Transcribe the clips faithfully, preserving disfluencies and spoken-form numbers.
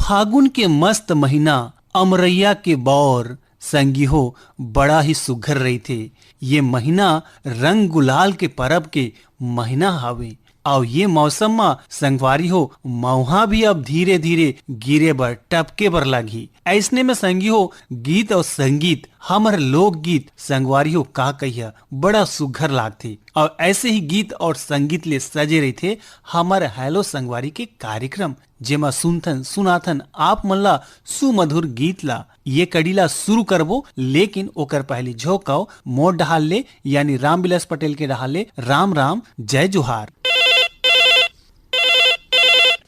फागुन के मस्त महीना, अमरैया के बौर, संगी हो, बड़ा ही सुघर रहिथे। ये महीना रंग गुलाल के परब के महीना हावे। अउ ये मौसम म संगवारी हो, मउहा भी अब धीरे-धीरे गिरे बर, टपके बर लागही। अइसने में संगी हो, गीत अउ संगीत, हमर लोकगीत संगवारी हो, का कहिया, बड़ा सुघर लागथे। अउ ऐसे ही गीत अउ संगीत ले सजे रहिथे हमर हेलो संगवारी के कार्यक्रम, जेमा सुनथन, सुनाथन आप मन ला सुमधुर गीत ला। ये कड़ी ला शुरू करबो, लेकिन ओकर पहली झोंकाव मोर डहार ले, यानी रामविलास पटेल के डहार ले, राम राम, जय जोहार।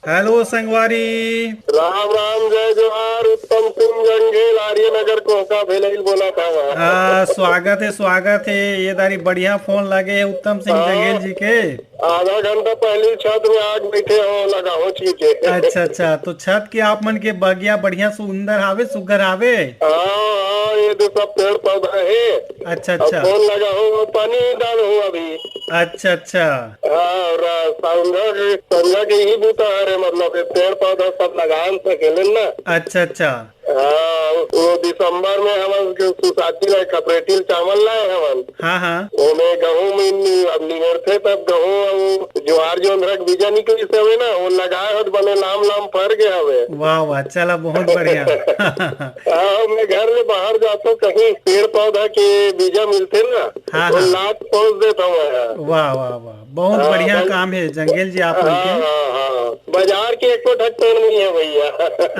हेलो संगवारी। राम राम, जय जोहार। उत्तम सिंह जंगेल, आर्य नगर कोहका भेलैल बोलत हवं। आ, स्वागत हे, स्वागत हे। ये दारी बढ़िया फोन लगे हे उत्तम सिंह हाँ। जंगेल जी के। आधा घंटा पहली छत में आके बैठे हो, लगाहो चीज है। अच्छा, अच्छा, तो छत के आप मन के बगिया बढ़िया सुंदर हावे, सुग्घर हावे? हाँ, हाँ, ये तो सब पेड़ पौधा है। अच्छा, अब अच्छा। फोन लगाहो, पानी डालो अभी। अच्छा, अच्छा। हाँ, और संझा के, संझा के ही बूता है रे, मतलब, ये पेड़ पौधा सब लगा सकेले ना। अच्छा, अच्छा। हाँ, वो दिसंबर में हमन के सुसाती ला खपरेटी ल चावल लाए हमन। हाँ, हाँ। ओमे गहूं में नि-, अब निगरथे तब गहूं अउ ज्वार जोंधरा के बीजा निकलिस हवे ना, वो लगाए हत बने लाम लाम फर गे हवे। वाह, वाह, चला बहुत बढ़िया। हाँ, मैं घर ले बाहर जाथों, कहीं पेड़ पौधा के बीजा मिलथे ना, हाँ, वो हाँ। लात पहुंच देता हूँ मैं। वाह, वाह, वाह, बहुत हाँ, बढ़िया भाई। काम है जंगेल जी आप मन हाँ, के। हाँ, हाँ। बाजार के एको ठक पेड़ नहीं है भैया।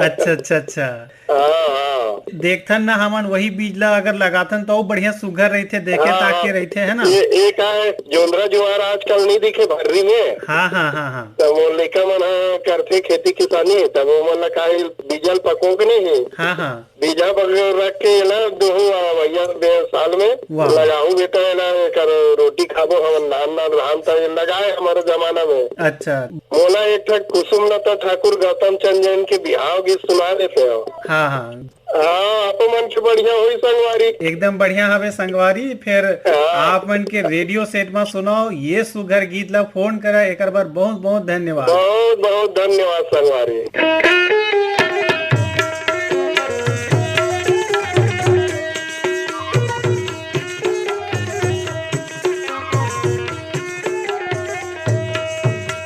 अच्छा, अच्छा, अच्छा। हाँ, हाँ। देखथन ना हमन वही बीज ला अगर लगाथन त अउ बढ़िया सुघर रहिथे, देखे हाँ, ताक के हाँ। रहिथे, है ना? ये, ये का है, जोंधरा जुआर आजकल नहीं दिखे भर्री में। हाँ, हाँ, हाँ, हाँ। तब वो लइका मन ह करथे खेती किसानी, तब वो मन ला का बीजल पको के नहीं है। हाँ, हाँ। बीजा बगैर रख के एला दोहूं आ भैया बे-, साल में वाह। लगाहूं बेटा एला, एकर रोटी खाबो हमन, नान नान रहन त ये लगाए हमारे जमाना में। अच्छा। मोला एक ठक कुसुम लता ठाकुर गौतम चंद जैन के बिहाव गीत सुना देते हो। हाँ, हाँ। हाँ, आप मन के बढ़िया होई संगवारी। एकदम बढ़िया हवे संगवारी। फिर हाँ। आप मन के रेडियो सेट में सुनाओ ये सुघर गीत ला, फोन करा, एकर बर बहुत बहुत धन्यवाद। बहुत बहुत धन्यवाद संगवारी।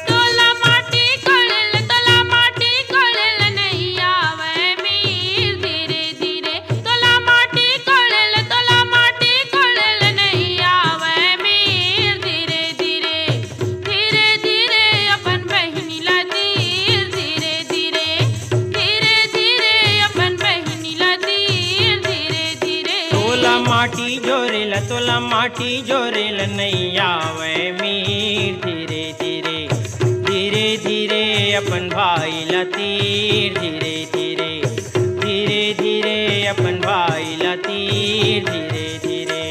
तोला माटी कोड़ेल, तोला माटी कोड़ेल नइ आवय मीर धीरे धीरे। तोला माटी कोड़ेल, तोला माटी कोड़ेल नइ आवय मीर धीरे धीरे। धीरे धीरे अपन बहिनी ला तीर धीरे धीरे। धीरे धीरे अपन बहिनी ला तीर धीरे धीरे। तोला माटी जोरेल, तोला माटी जोरेल नइ आवय मीर धीरे धीरे। धीरे धीरे अपन भाई ला तीर धीरे धीरे। धीरे धीरे अपन भाई ला तीर धीरे धीरे।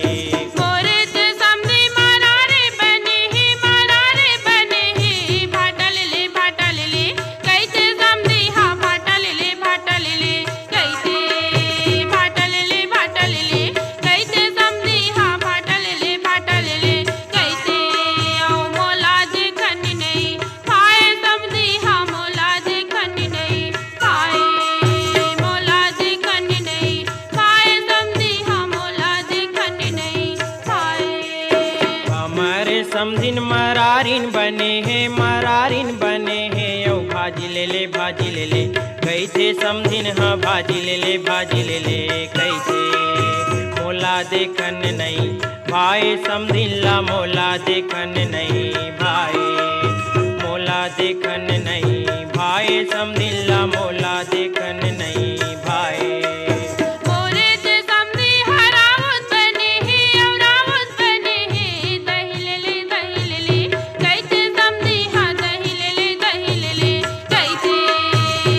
मोरे ते समधी मरारे बने हे, मरारे बने हे, भाटा ले ले, भाटा ले ले, कइसे समधी हा भाटा ले ले, भाटा ले ले, कइसे भाटा ले ले, भाटा ले ले, कइसे समधी हा भाटा ले ले, भाटा ले ले, कइसे अउ मोला देखन नइ पाए समधी हा मोला देखन नइ पाए, मोला देखन नइ पाए समधी हा मोला देखन नइ पाए। हमर समधिन मरारिन बने हे, मरारिन बने हे, अउ भाजी ले ले, भाजी ले ले, कइसे समधिन हा भाजी ले ले, भाजी ले ले, कइसे मोला देखन नइ भाई समधिन ला मोला देखन नइ भाई, मोला देखन नइ भाई समधिन ला मोला देखन नइ भाई। मोरे ते समधी हरावत बने हे, अउ रावत बने हे, दही ले ले, दही ले ले, कइसे समधी हा दही ले ले, दही ले ले, कइसे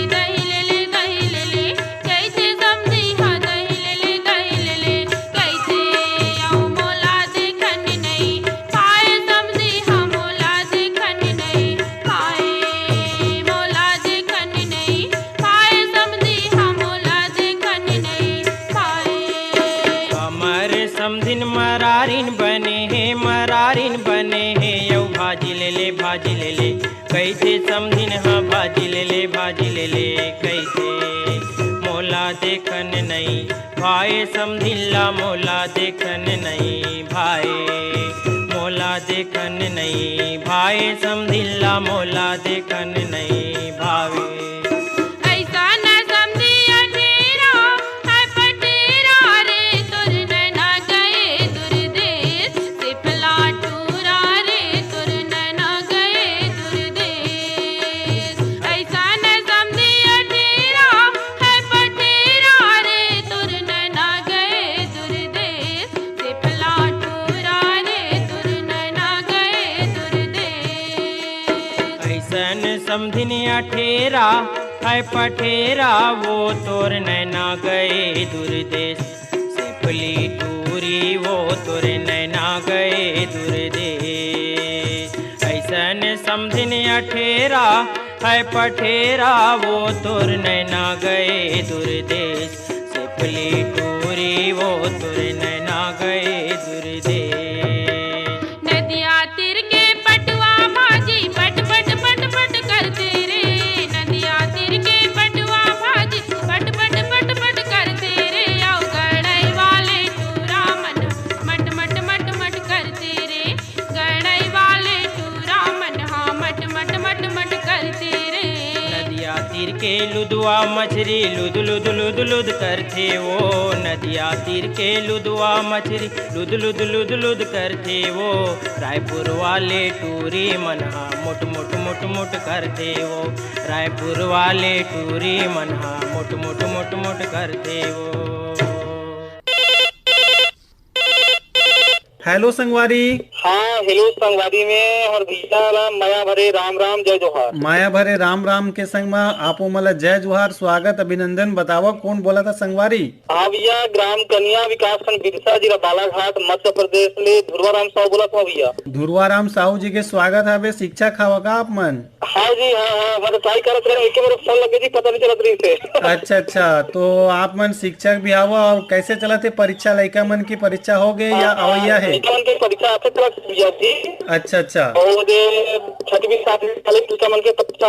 दही ले ले, दही ले ले, कइसे समधी हा दही ले ले, दही ले ले, कइसे अउ मोला देखन नइ पाए समधी हा मोला देखन नइ पाए, मोला देखन नइ पाए समधी हा मोला देखन नइ पाए। हमर समधिन मरारिन बने हे, मरारिन बने हे, अउ भाजी ले ले, भाजी ले ले, कइसे समधिन ह भाजी ले ले, भाजी ले ले, कइसे मोला देखन नइ भाए, समधिन ला मोला देखन नइ भाए, मोला देखन नइ भाए, समधिन ला मोला देखन नइ भावे। अइसन समधी अठेरा, हाय पठेरा रे, तोर नैना गए दुरदेस। सिपला टूरा रे, तोर नैना गए दुरदेस। अइसन समधी अठेरा, हाय पठेरा रे, तोर नैना गए दुरदेस। सिपला टूरा रे, तोर नैना गए दुरदेस। अइसन समधिन अठेरा, हाय पठेरा, वो तोर नैना गए दुरदेस। सिपली टूरी, वो तोर नैना गए दुरदेस। अइसन समधिन अठेरा, हाय पठेरा, वो तोर नैना गए दुरदेस। सिपली टूरी, वो तोर नैना गए दुरदेस। नदिया तीर के पटवा भाजी पट पट पट पट करथे रे। नदिया तीर के पटवा भाजी पट पट पट पट करथे रे। अउ गड़ई वाले टूरा मन मट मट मट मट करथे रे। गड़ई वाले टूरा मन हा मट मट मट मट करथे रे। नदिया तीर के लुदवा मछरी लुद लुद लुद लुद करथे वो। नदिया तीर के लुदवा मछरी लुद लुद लुद लुद करथे वो। रायपुर वाले टूरी मन हा मोट मोट मोट मोट करथे वो। रायपुर वाले टूरी मन हा मोट मोट मोट मोट करथे वो। हेलो संगवारी। हाँ, हेलो संगवारी में हमर भैया ला मया भरे राम राम, जय जोहार। मया भरे राम राम के संग मा आपो मन ला जय जोहार, स्वागत, अभिनंदन। बतावा, कौन बोलत हे संगवारी? हाँ भैया, ग्राम कनिया, विकासखंड बिरसा, जिला बालाघाट, मध्य प्रदेश ले धुरवा राम साहू बोलत हूँ भैया। धुरवा राम साहू जी के स्वागत हवे। शिक्षक हवा का आप मन? हाँ जी, हाँ, हाँ, मैं तो ट्राई करत रहे, एके बार फोन लगे जी, पता नहीं चलत रही से। अच्छा, अच्छा, तो आप मन शिक्षक भी हवा, और कैसे चलत हे परीक्षा? लइका मन की परीक्षा हो गए या हाँ, अवैया हे? लइका मन के परीक्षा आते चलत हे भैया जी। अच्छा, अच्छा। और ये छठवीं सातवीं वाले लइका मन के परीक्षा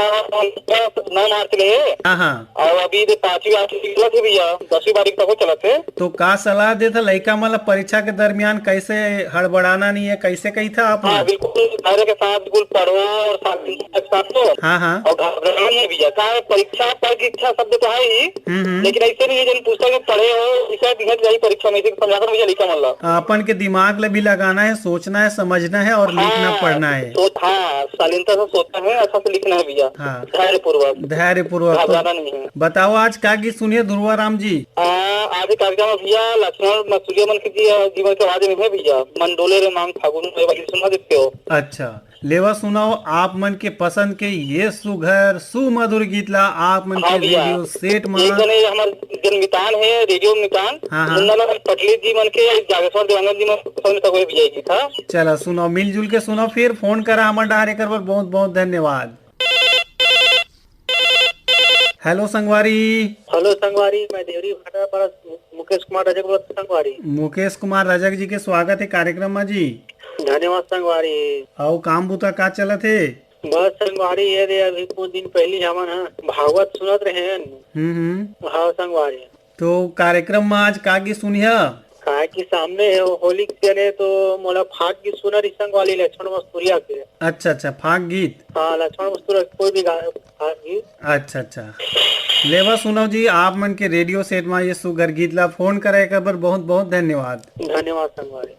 नौ मार्च ले हे। हाँ, हाँ। और अभी ये पाँचवीं आठवीं चलत हे भैया, दसवीं बारहवीं तक वो चलत हे। तो का सलाह देथा लइका मन ला परीक्षा के दरमियान कैसे हड़बड़ाना नहीं है, कैसे कही था आप हाँ, मन? बिल्कुल धैर्य के साथ बिल्कुल पढ़ो और शांति के साथ पढ़ो। हाँ, हाँ। और घबराना नहीं भैया, का है, परीक्षा पर की इच्छा शब्द तो है ही, हम्म, हम्म। लेकिन ऐसे नहीं है, जन पुस्तक में पढ़े हो, इसे दिखा जाए परीक्षा में, इसे समझा कर भैया लइका मन ला। अपन के दिमाग ले भी लगाना है, सोचना है, समझना है और लिखना हाँ, पढ़ना है। सोच, हाँ, शालीनता से सोचना है, अच्छा से लिखना है भैया। हाँ। धैर्यपूर्वक। धैर्यपूर्वक। तो घबराना नहीं है। बताओ, आज का गीत सुनिए धुरवा राम जी? आ, आज के कार्यक्रम में भैया लक्ष्मण मसूरिया मन के जी, जीवन के बारे में है भैया, मन डोले रे मांग फागुन, ये वाली सुना देते हो? अच्छा, लेवा सुनाओ आप मन के पसंद के ये सुघर सुमधुर गीत ला आप मन हाँ के भैया। रेडियो सेट मा। एक जने हमर जन मितान है, रेडियो मितान, हाँ, हाँ। मुन्नालाल पटले जी मन के, जागेश्वर देवांगन जी मन के पसंद का कोई भैया गीत था। चला सुनाओ, मिलजुल के सुनाओ, फिर फोन करा हमर डहर, एकर बर बहुत बहुत धन्यवाद। हेलो संगवारी। हेलो संगवारी, मैं देवरी भाटापारा मु-, मुकेश कुमार रजक बोलत हूँ संगवारी। मुकेश कुमार रजक जी के स्वागत है कार्यक्रम में जी। धन्यवाद संगवारी। अउ काम बुता का चलत हे? बस संगवारी, ये दे अभी कुछ दिन पहली हमन ह भागवत सुनत रहे हन। हम्म, हम्म। हाँ संगवारी। तो कार्यक्रम में आज का गीत सुनिया? काहे कि सामने हे होली के दिन हे, तो मोला फाग गीत सुना रही संगवारी लक्ष्मण मस्तूरिया के। अच्छा, अच्छा, फाग गीत। हाँ, लक्ष्मण मस्तूरिया के कोई भी गा-, फाग गीत। अच्छा, अच्छा। लेवा सुनव जी, आप मन के रेडियो सेट मा ये सुघर गीत ला फोन करे एकर बर बहुत बहुत धन्यवाद। धन्यवाद संगवारी।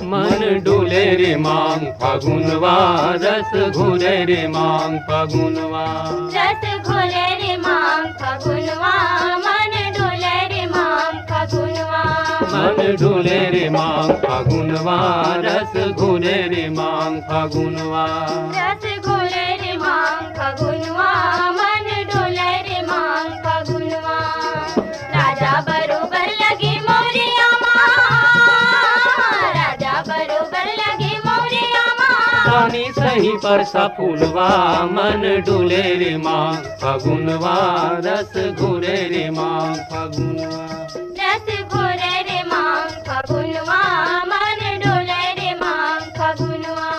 मन डोले रे मांग फगुनवा, रस घोले रे मांग फगुनवा। रस घोले रे मांग फगुनवा, मन डोले रे मांग फगुनवा। मन डोले रे मांग फगुनवा, रस घोले रे मांग फगुनवा। रस घोले रे मांग फगुनवा, मन डोले रे मांग फगुनवा। राजा बरोबर लगे मौरिया मा, राजा बरोबर लगे मौरिया मा। पानी ही परसा फूलवा मन डोले रे मांग फगुनवा, रस घोरे रे मांग फगुनवा। रस घोरे रे मांग फगुनवा, मन डोले रे मांग फगुनवा।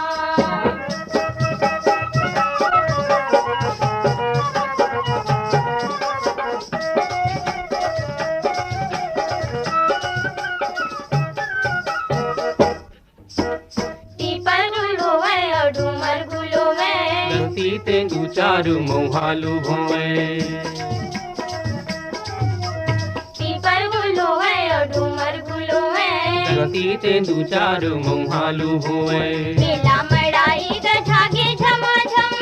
पीपर गुल होवय अउ डूमर गुल होवय। गलती ते दू चार मउहा लूभ होवय। पीपर गुल होवय अउ डूमर गुल होवय। गलती ते दू चार मउहा लूभ होवय। मेला मड़ाई गजागे झमाझम।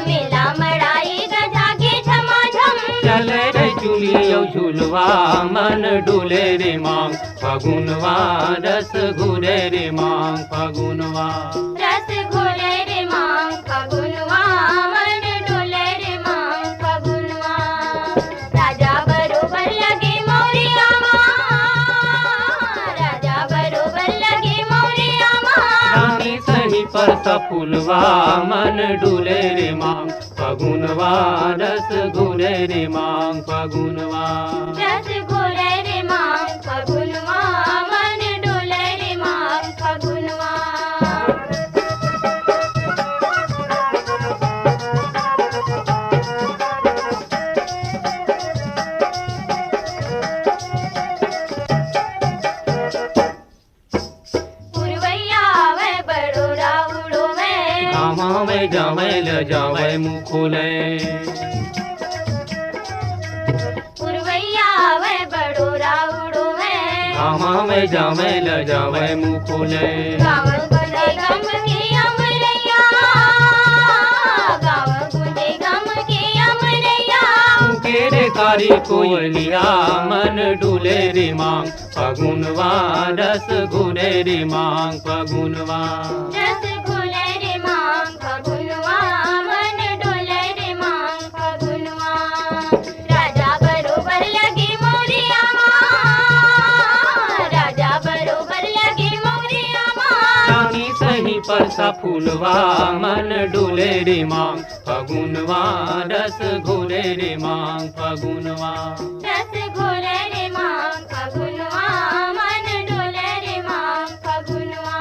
मेला मड़ाई गजागे झमाझम। चले रे चुली अउ झुलवा मन डोले रे मांग फगुनवा, रस घोरे रे मांग फगुनवा। रस घोरे रे मांग फगुनवा, मन डोले रे मांग फगुनवा। राजा बरोबर लगे मौरिया मा, राजा बरोबर लगे मौरिया मा। रानी सही परसा फूलवा, मन डोले रे मांग फगुनवा, रस घोरे रे मांग फगुनवा। रस घोरे रे मांग फगुनवा, मन डोले रे मांग फगुनवा। पुरवैया आवय बड़ोरा उड़ोवय। गाँव में जावय ल जावय मुखोलय। पुरवैया आवय बड़ोरा उड़ोवय। गाँव में जावय ल जावय मुखोलय। गाँव गुंजे गम के अमरैया। गाँव गुंजे गम के अमरैया। के रे कारी कोयलिया मन डोले रे मांग फगुनवा, रस घोरे रे मांग फगुनवा। रस घोरे रे मांग फगुनवा, मन डोले रे मांग फगुनवा। राजा बरोबर लगे मौरिया मा, राजा बरोबर लगे मौरिया मा। रानी सही परसा फूलवा, मन डोले रे मांग फगुनवा, रस घोरे रे मांग फगुनवा। रस घोरे रे मांग फगुनवा, मन डोले रे मांग फगुनवा।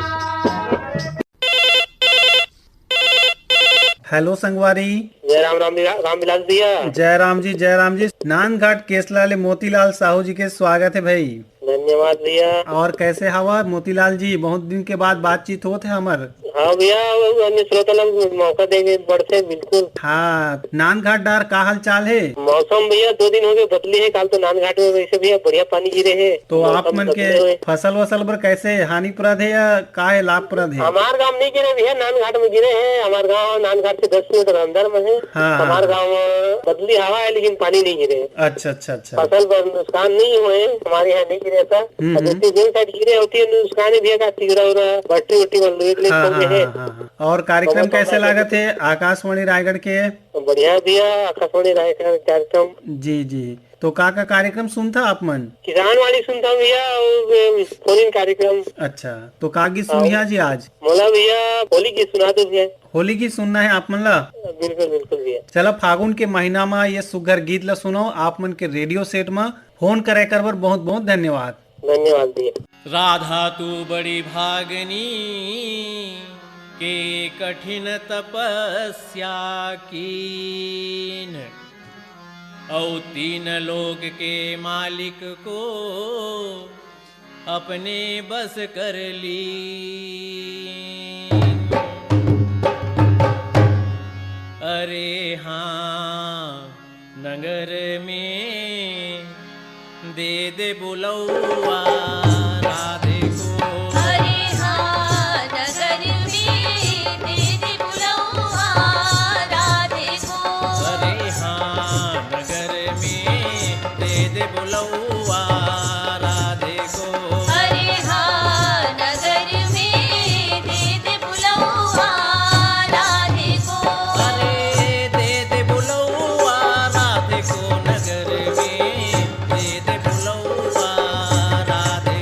हेलो संगवारी। जय राम, राम विला-, राम विलास भैया। जय राम जी, जय राम जी। नांदघाट केसला ले मोतीलाल साहू जी के स्वागत हे भाई। धन्यवाद भैया। और कैसे हवा मोतीलाल जी? बहुत दिन के बाद बातचीत होत हे हमर। हाँ भैया, वो अन्य श्रोता ला मौका देंगे, बढ़ते बिल्कुल। हाँ, नांदघाट डार का हाल चाल हे? मौसम भैया दो दिन हो गए बदली हे, काल तो नांदघाट में वैसे भैया बढ़िया पानी गिरे हे। तो मौसम आप मन के बदले हे। फसल वसल बर कैसे हानिप्रद हे या का हे लाभप्रद हे? हमार गांव नहीं गिरे भैया, नांदघाट में गिरे हे। हमार गांव नांदघाट से दस किलोमीटर अंदर में हे। हाँ, हाँ, हमार हाँ। गांव बदली हवा हे लेकिन पानी नहीं गिरे। अच्छा, अच्छा, अच्छा। फसल बर नुकसान नहीं हुए, हमारे यहाँ नहीं गिरे ऐसा। हम्म, अब हम्म। जैसे जिन साइड गिरे होती है नुकसान ही भैया का तिगड़ा उड़ा, बट्टी उट्टी बन एक लेट हाँ, हो गए हाँ, हैं। हाँ, हाँ, हाँ। और कार्यक्रम बहुत कैसे अच्छा लागत हे आकाशवाणी रायगढ़ के? बढ़िया भैया, आकाशवाणी रायगढ़ कार्यक्रम। जी, जी। तो का का कार्यक्रम सुनथा आप मन? किसान वाली सुनता हूँ भैया, और फोन इन कार्यक्रम। अच्छा, तो का गीत हाँ। सुनिहा जी आज? मोला भैया होली गीत सुना दो भैया। होली गीत सुनना हे आप मन ला? बिल्कुल, बिल्कुल भैया। चला, फागुन के महीना मा ये सुग्घर गीत ला सुनो। आप मन के रेडियो सेट मा फोन करे कर बर बहुत बहुत धन्यवाद। धन्यवाद भैया। राधा तू बड़ी भागनी के कठिन तपस्या कीन, अउ तीन लोक के मालिक को अपने बस कर ली। अरे हाँ, नगर में दे दे बुलौआ राधे को। अरे हाँ, नगर में दे दे बुलौआ राधे को। अरे हाँ, नगर में दे दे बुलौआ राधे को। अरे हाँ, नगर में दे दे बुलौआ राधे को। अरे दे दे बुलौआ राधे को, नगर में दे दे बुलौआ राधे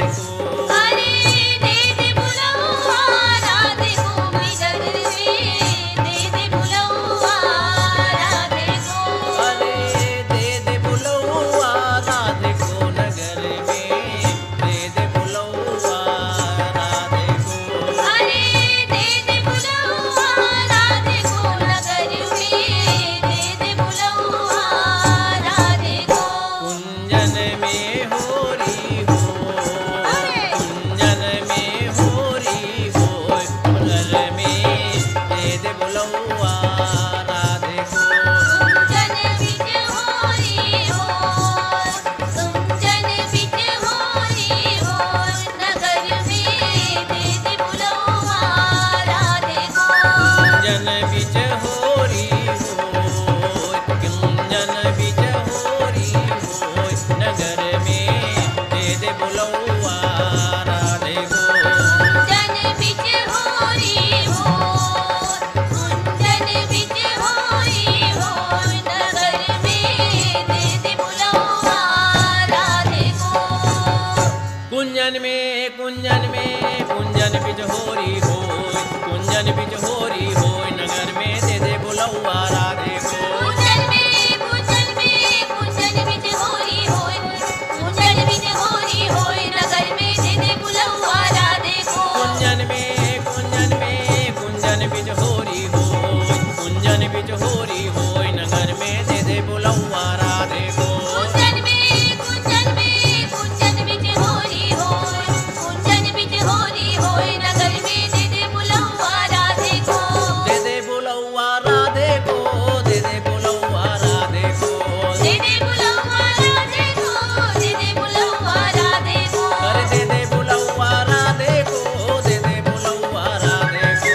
कुंजन में, कुंजन में, कुंजन बिच होरी होय, कुंजन बिच होरी होय, नगर में दे दे बुलौआ राधे को। कुंजन में, कुंजन में, कुंजन बिच होरी होय, कुंजन बिच होरी होय, नगर में दे दे बुलौआ राधे को। कुंजन में, कुंजन में, कुंजन बिच होरी होय, कुंजन बिच होरी होय, नगर में दे दे बुलौआ राधे को। कुंजन में, कुंजन में, कुंजन बिच होरी होय, कुंजन बिच होरी होय, नगर में दे दे बुलौआ राधे को। दे दे बुलौआ राधे को, दे दे बुलौआ राधे को। दे दे बुलौआ राधे को, दे दे बुलौआ राधे को। अरे दे दे बुलौआ राधे को, दे दे बुलौआ राधे को।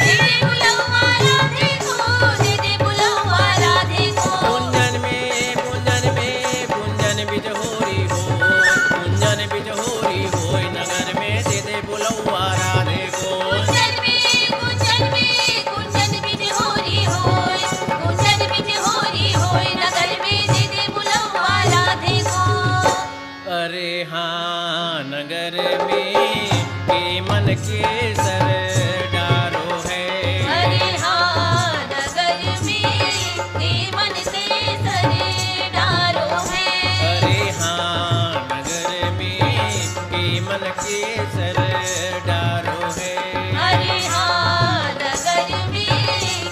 दे दे बुलौआ राधे को, दे दे बुलौआ राधे को। कुंजन में, कुंजन में, कुंजन बिच होरी होय, कुंजन बिच होरी होय, नगर में दे दे बुलौआ राधे को। कुंजन में, कुंजन में, कुंजन बिच होरी होय, कुंजन बिच होरी होय, नगर में दे दे बुलौआ राधे को। अरे हाँ, नगर में के मन के सर डारो है। अरे हाँ, नगर में के मन के सर डारो है। अरे हाँ, नगर में के मन के सर डारो है। अरे हाँ, नगर में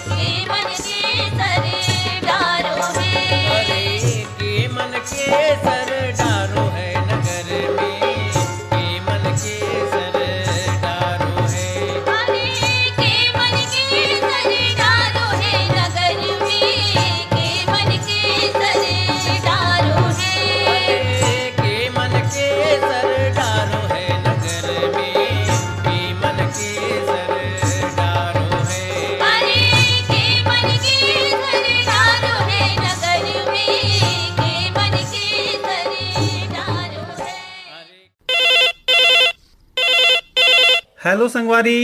के मन के सर डारो है। अरे के मन के सर डारो है नगर में, के मन के सर डारो है। अरे के मन के सर डारो है नगर में, के मन के सर डारो है। अरे के मन के सर डारो है नगर में, के मन के सर डारो है। अरे के मन के सर डारो है नगर में, के मन के सर डारो है। हेलो संगवारी।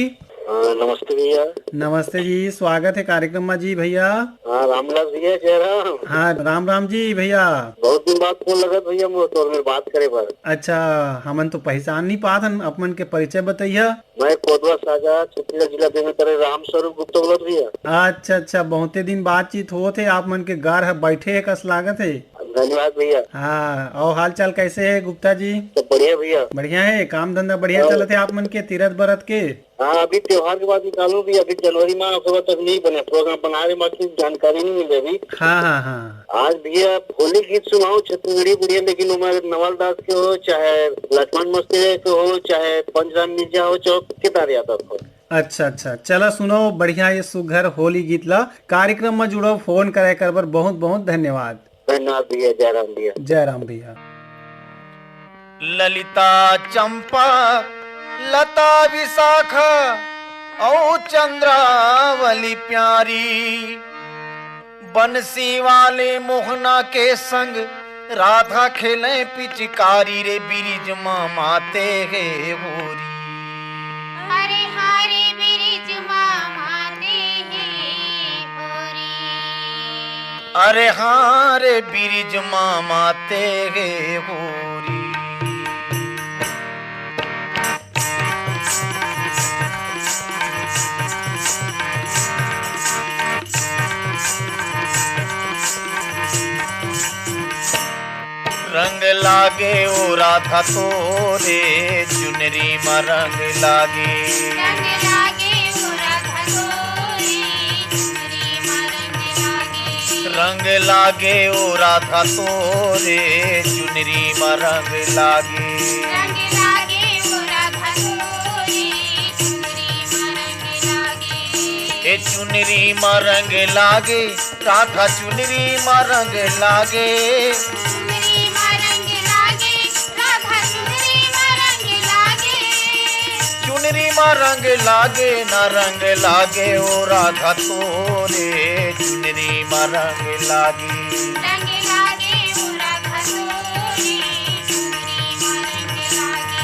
हाँ, नमस्ते भैया। नमस्ते जी, स्वागत है कार्यक्रम में जी भैया। हाँ, रामविलास भैया, जय राम। हाँ, राम राम जी भैया। बहुत दिन बाद फोन लगत भैया, मोर तोर में बात करे बर। अच्छा, हमन तो पहचान नहीं पात हन, आप मन के परिचय बताइया। मैं कोटवा साजा, छत्तीसगढ़ जिला बेमेतरा, राम स्वरूप गुप्ता बोलत भैया। अच्छा अच्छा, बहुते दिन बातचीत होत हे, आप मन के घर ह बैठे हे कस लागत हे। धन्यवाद भैया। हाँ, और हाल चाल कैसे है गुप्ता जी? सब बढ़िया भैया। बढ़िया है, काम धंधा बढ़िया हाँ। चलत है आप मन के तीरथ बरत के? हाँ, अभी त्योहार के बाद निकालू भी, अभी जनवरी माह, ओकर बाद तक नहीं बने, प्रोग्राम बना रहे, बाकी जानकारी नहीं मिले अभी। हाँ हाँ हाँ। आज भैया होली गीत सुनाओ छत्तीसगढ़ी बढ़िया, लेकिन ओमा नवल दास के हो, चाहे लक्ष्मण मस्ते के हो, चाहे पंचराम मिर्जा हो, चाहे केदार यादव हो। अच्छा अच्छा, चला सुनो बढ़िया ये सुघर होली गीत ला। कार्यक्रम में जुड़ो, फोन करे कर बर बहुत बहुत धन्यवाद। धन्यवाद भैया, जय राम भैया। जय राम भैया। ललिता चंपा लता विशाखा अउ चंद्रावली प्यारी, बंसी वाले मोहना के संग राधा खेले पिचकारी रे, बिरिज मा माते हे होरी। अरे हाँ रे बिरिज मा माते हे होरी। अरे हाँ रे बिरिज मा माते हे होरी। रंग लागे ओ राधा तोरे, चुनरी मा रंग लागे। रंग लागे ओ राधा तोरे, चुनरी मा रंग लागे। रंग लागे ओ राधा तोरे, चुनरी मा रंग लागे। रंग लागे ओ राधा तोरे, चुनरी मा रंग लागे। ए चुनरी मा रंग लागे, राधा चुनरी मा रंग लागे। चुनरी मा रंग लागे, राधा चुनरी मा रंग लागे। चुनरी मा रंग लागे, ना रंग लागे ओ राधा तोरे, चुनरी मा रंग लागे। रंग लागे ओ राधा तोरे, चुनरी मा रंग लागे।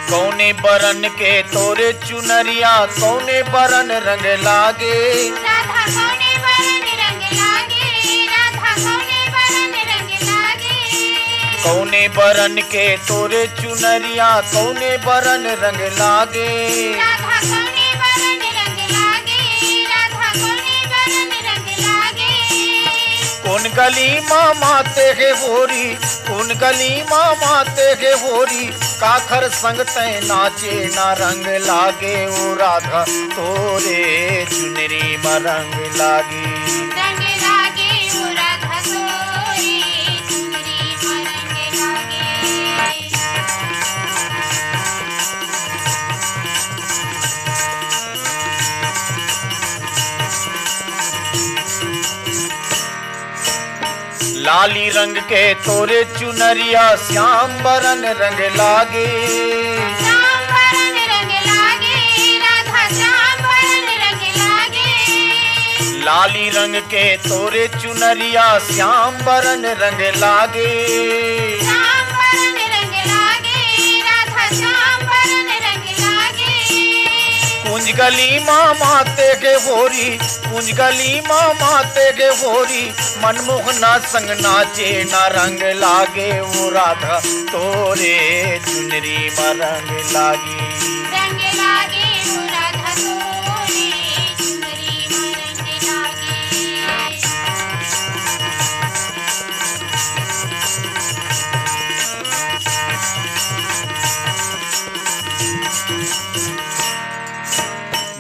कौने बरन के तोरे चुनरिया कौने बरन रंग लागे। राधा कौने बरन रंग लागे, राधा कौने बरन रंग लागे। कौने बरन के तोरे चुनरिया कौने बरन रंग लागे। राधा कौने बरन रंग लागे, राधा कौने बरन रंग लागे। कोन गली मा माते हे होरी, कोन गली मा माते हे होरी, काखर संग तैं नाचे ना रंग लागे ओ राधा तोरे चुनरी मा रंग लागे। रंग लागे ओ राधा तोरे चुनरी मा रंग लागे। लाली रंग के तोरे चुनरिया श्याम बरन रंग लागे। श्याम बरन रंग लागे, राधा श्याम बरन रंग लागे। लाली रंग के तोरे चुनरिया श्याम बरन रंग लागे। श्याम बरन रंग लागे, राधा श्याम बरन रंग लागे। कुंज गली मा माते के होरी, कुंज गली मा माते के होरी, मनमोहना संग नाचे ना रंग लागे ओ राधा तोरे चुनरी मा रंग लागे। रंग लागे ओ राधा तोरे चुनरी मा रंग लागे।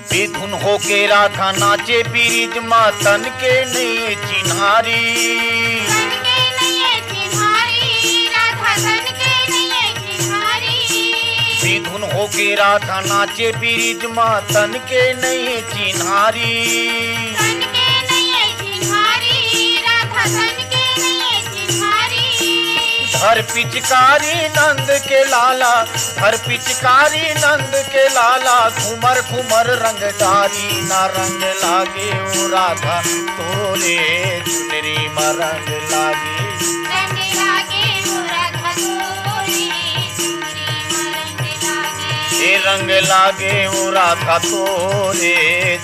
बेधुन होके राधा नाचे बिरिज मा तन के नइये चिन्हारी। तन के नइये चिन्हारी, राधा तन के नइये चिन्हारी। बेधुन होके राधा नाचे बिरिज मा तन के नइये चिन्हारी। तन के नइये चिन्हारी, राधा तन के नइये चिन्हारी। धर पिचकारी नंद के लाला, धर पिचकारी नंद के लाला, घूमर घूमर रंग डारी ना रंग लागे ओ राधा तोरे चुनरी मा रंग लागे। रंग लागे ओ राधा तोरे चुनरी मा रंग लागे। ए रंग लागे ओ राधा तोरे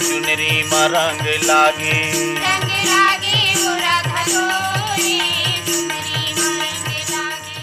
चुनरी मा रंग लागे। रंग लागे ओ राधा तोरे चुनरी मा रंग लागे।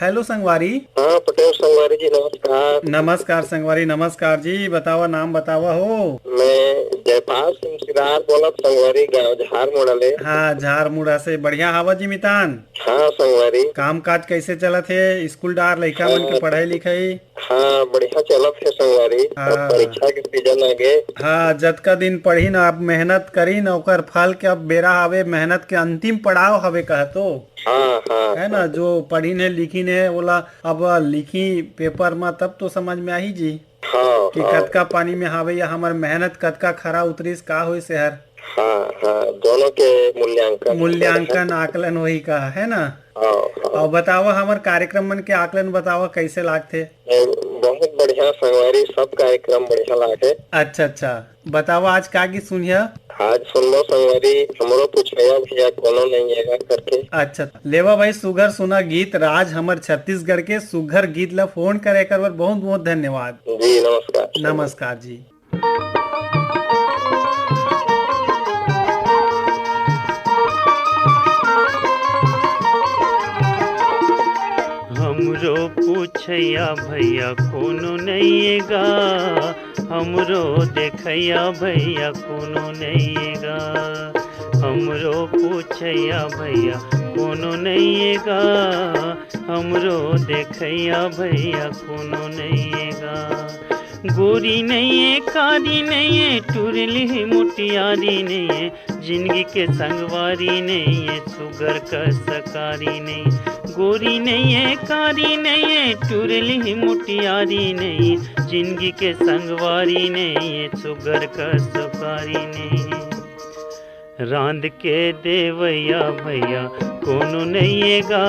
हेलो संगवारी। हाँ, पटेल संगवारी जी, नमस्कार। नमस्कार संगवारी, नमस्कार जी। बतावा, नाम बतावा हो। मैं जयपाल सिंह सिरार बोलत संगवारी, गांव झारमुड़ा ले। हाँ, झारमुड़ा से। बढ़िया हावा जी मितान? हाँ संगवारी। काम काज कैसे चलत हे? स्कूल डार लइका मन के हाँ। पढ़ाई लिखाई? हाँ, बढ़िया चलत हे संगवारी। अब हाँ। परीक्षा के सीजन आ गे। हाँ, जतका दिन पढ़ी ना, अब मेहनत करी ना, ओकर फल के अब बेरा आवे, मेहनत के अंतिम पड़ाव हवे कह तो। हाँ, हाँ, है ना, हाँ। जो पढ़िन हे, लिखिन हे, ओला अब लिखी पेपर म, तब तो समझ में आही जी हाँ, कि हाँ। कतका पानी में हावे या हमर मेहनत कतका खरा उतरिस, का होइस एहर। हाँ, हाँ, दोनों के मूल्यांकन। मूल्यांकन, आकलन होही का, है ना? हाँ, हाँ। अउ बतावा, हमर कार्यक्रम मन के आकलन बतावा, कैसे लागथे? ए, बहुत बढ़िया संगवारी, सब कार्यक्रम बढ़िया लागे। अच्छा, अच्छा, बतावा, आज का गीत सुनिया? आज सुनबो संगवारी, हमरो पूछोया भैया कोनो नइ एगा करके। अच्छा, लेवा भाई, सुघर सुना गीत राज हमर छत्तीसगढ़ के सुघर गीत ला फोन करे कर बर बहुत बहुत धन्यवाद। जी, नमस्कार। नमस्कार जी। हमरो पूछैया भैया कोनो नइएगा, हमरो देखैया भैया कोनो नइएगा, हमरो पूछैया भैया कोनो नइएगा, हमरो देखैया भैया कोनो नइएगा। गोरी नइए, कारी नइए, टुरली मुटियारी नइए, जिंदगी के संगवारी नइए, सुगर कस कारी नइए। गोरी नइए, कारी नइए, टुरली मुटियारी नइए, जिंदगी के संगवारी नइए, सुगर कस कारी नइए। रांध के देवैया भैया कोनो नइएगा,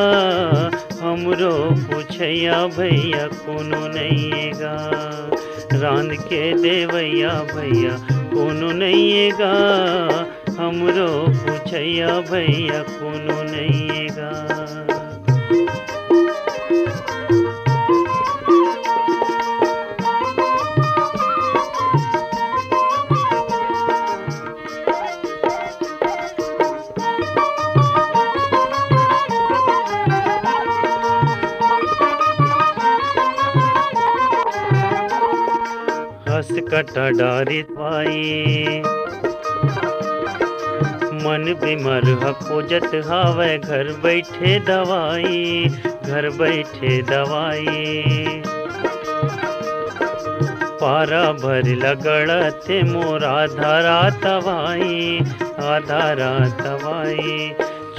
हमरो पूछैया भैया कोनो नइएगा। रांध के देवैया भैया कोनो नइएगा, हमरो पूछैया भैया कोनो नइएगा। कटा डारित भाई। मन बीमार ह खोजत हावय घर बैठे दवाई, घर बैठे दवाई। पारा भर लगड़त हे मोर आधा रात भाई, आधा रात भाई।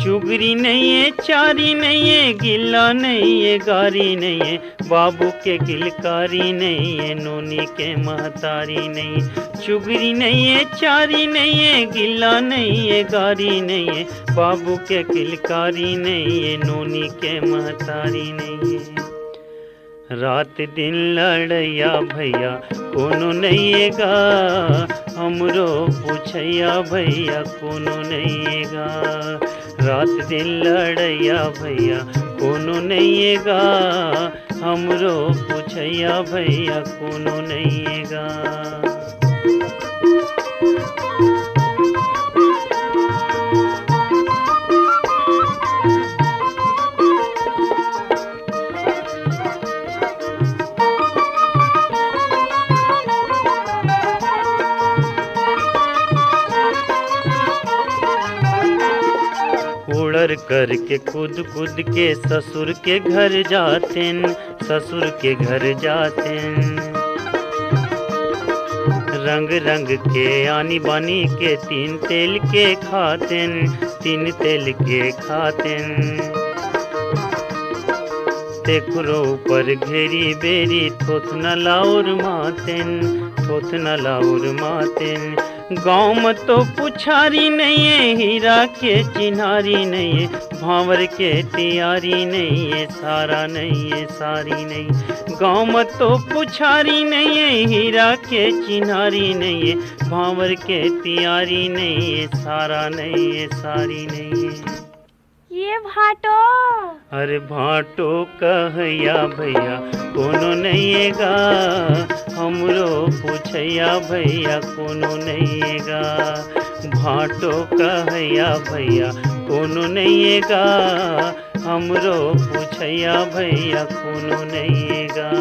चुगरी नइये, चारी नइये, गिल्ला नइये, गारी नइये, बाबू के किलकारी नइये, नोनी के महतारी नइये। चुगरी नइये, चारी नइये, गिल्ला नइये, गारी नइये, बाबू के किलकारी नइये, नोनी के महतारी नइये। रात दिन लड़ैया भैया कोनो नइये गा, हमरो पूछैया भैया कोनो नइये गा। रात दिन लड़ैया भैया कोनो नइये गा, हमरो पूछैया भैया कोनो नइये गा। उड़र करके कूद कूद के ससुर के घर जातेन, ससुर के घर जातेन। रंग रंग के आनी बानी के तीन तेल के खातेन, तीन तेल के खातेन। तेखरो ऊपर घेरी बेरी थोथना लाउर मातेन, थोथना लाउर मातेन। गाँव म तो पुछारी नइये, हीरा के चिन्हारी नइये, भांवर के तियारी नइये, सारा नइये, सारी नइये। गाँव म तो पुछारी नइये, हीरा के चिन्हारी नइये, भांवर के तियारी नइये, सारा नइये, सारी नइये। ये भांटो। अरे भांटो कहैया भैया कोनो नइये गा, हमरो पूछैया भैया कोनो नइये गा। भांटो कहैया भैया कोनो नइये गा, हमरो पूछैया भैया कोनो नइये गा।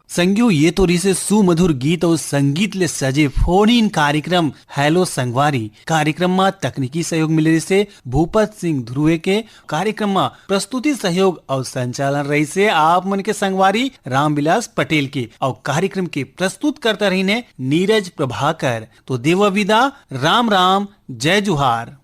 संगियो, ये तो रिहिसे सुमधुर गीत अउ संगीत ले सजे फोन इन कार्यक्रम हेलो संगवारी। कार्यक्रम म तकनीकी सहयोग मिले रिहिसे भूपत सिंह ध्रुवे के। कार्यक्रम म प्रस्तुति सहयोग अउ संचालन रहिसे आप मन के संगवारी रामविलास पटेल के, अउ कार्यक्रम के प्रस्तुतकर्ता रहिन हे नीरज प्रभाकर। तो देवा विदा, राम राम, जय जुहार।